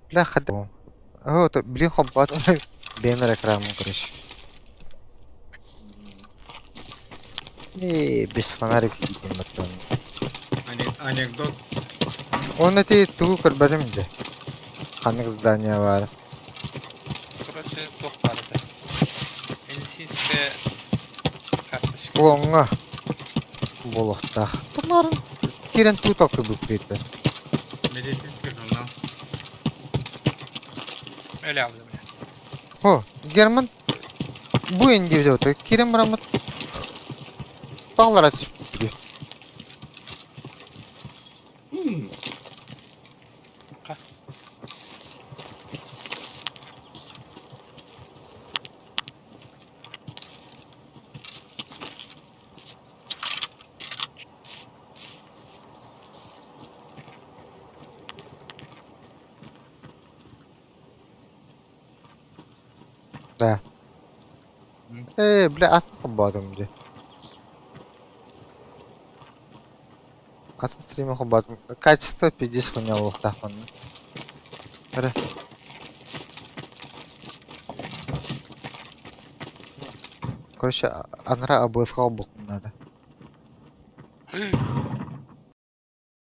Бля, хата. О, то, блин, хоббат. Бэйэм эрэ экраммын короче. Ээ, без фонарик киирдим баттан. Анекдот. Он эти тугу көрбөтүм дьэ. Ханнык здание баар. Короче, туох баар этэ. Медицинская карточка. Слоҥҥа буолуохтаах. Тумарын киирэн туут алкыбыппыт. Медицинский журнал. Өлө алды бля. О, Герман бу инди киирэн бараммыт таалара түспүт. Да. Ээ, бля, атын холбоотум дии. Атын стримы холбоотум. Качество пиздец хуйня буолуохтаах манна. Эрэ. Короче, анара АБС-ка холбуохпун наада.